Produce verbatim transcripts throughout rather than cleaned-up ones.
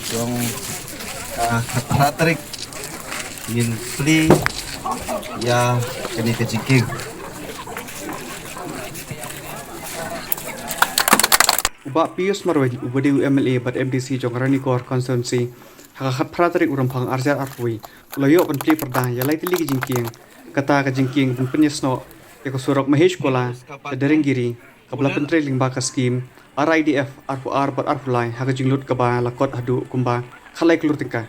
Jong ka khatphra tarik ngin plie ïa kane ka jingkieng. U Bah Pius Marwein, uba dei u M L A bad M D C jong Ranikor Constituency, ha ka khatphra tarik u Rymphang arhajar arphew wei, u la ïoh ban plie pyrda ïa lai tylli ki jingkieng. Kata ka jingkieng ban pynïasnoh ïa ka surok Mahesh Kola sha Daringiri, kaba la pyntrei lyngba ka skim R I D F arphew ar bad arphew lai ha ka jinglut kaba la kot haduh kumba khatlai klur tyngka.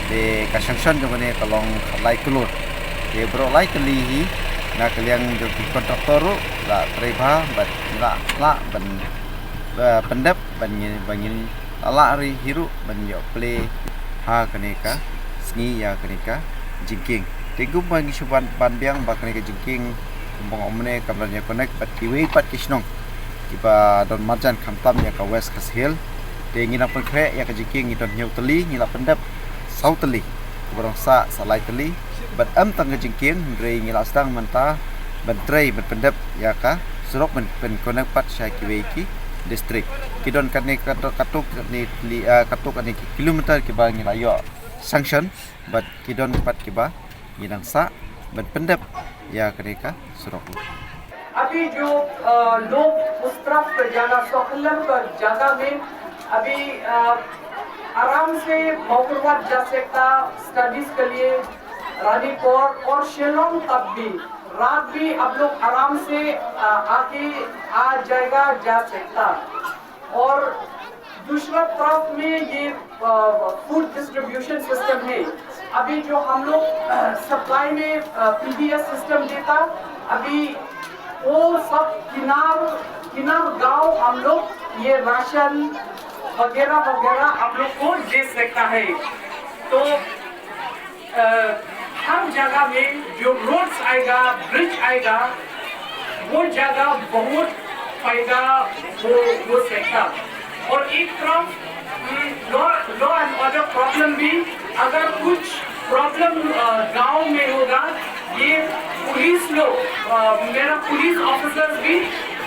Te ka sanction jong kane ka long khatlai klur. Te baroh lai tylli hi na ka liang jong ki kontraktor ruh la trei bha bad la lah ban, eh, pyndep ban ngin, ban ngin la lah ri hi ruh ban ïoh plie ha kane ka sngi ïa kane ka jingkieng. Te kumba ngi shu ban, ban biang ba kane ka jingkieng kumba nga ong mynne kam don ïa connect bad kiwei pat ki shnong kiba don marjan khamtam ïa ka West Khasi Hills. Te ngi la pynkhreh ïa ka jingkieng, ngi don hynñiew tylli, ngi la pyndep saw tylli, kaba dang sah sa lai tylli. Bad ym tang ka jingkieng, hynrei ngi la sdang mynta ban trei ban pyndep ïa ka surok ban, ban connect pat sha kiwei ki district. Ki don katne katto, katto katne tylli, ah, katto katne ki kilometer kiba ngi la ïoh sanction, bad ki don pat kiba ngi dang sah ban pyndep ïa kane ka surok. अभी जो, अ, लोग उस तरफ ज्यादा सौखल्लम पर ज्यादा में अभी, अ, आराम से मौकरवाद जा सकता, स्टडीज के लिए रानीकोर और शिलोंग तक भी, रात भी आप लोग आराम से, अ, आके आ जाएगा, जा सकता। और दूसरा तरफ में ये, अ, फूड डिस्ट्रीब्यूशन सिस्टम है। अभी जो हम लोग, अ, सप्लाई में, अ, पीडीएस सिस्टम देता, अभी वो सब किनार, किनार गांव हम लोग ये राशन वगैरह वगैरह आप लोग को दे सकता है। तो अ, हर जगह में जो रोड्स आएगा, ब्रिज आएगा, वो जगह बहुत फायदा हो, हो सकता। और एक तरफ, हम्म, law, law and order problem भी, अगर कुछ प्रॉब्लम, अ, गांव में होगा, ये पुलिस लोग, अ, मेरा पुलिस ऑफिसर्स भी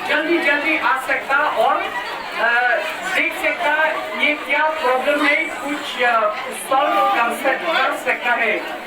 जल्दी जल्दी आ सकता और, अ, देख सकता ये क्या प्रॉब्लम है, कुछ, अ, सॉल्व कर सक-, कर सकता है।